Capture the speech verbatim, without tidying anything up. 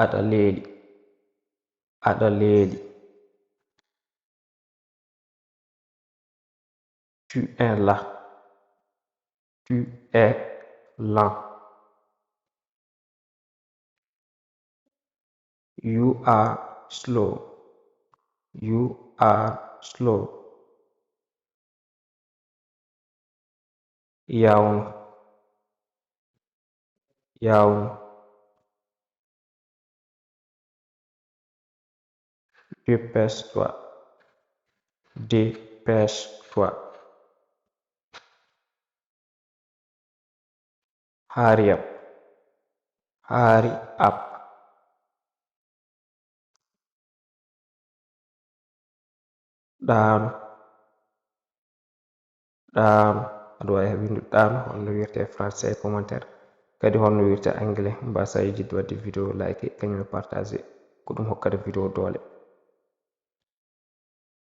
Aɗa leeli. Aɗa leeli. Tu es là. Tu es là. You are slow. You are slow. Yawno. Yawno. Dépêche-toi. Dépêche-toi. Hurry up. Hurry up. Ɗaano. Ɗaano. Aɗa waawi winndude ɗaano, holno wiyetee français e commentaire. Kadi holno wiyetee anglais. Mbaasaa yejjitde waɗde vidéo, like, kañum e partage. Ko ɗum hokkata vidéo doole.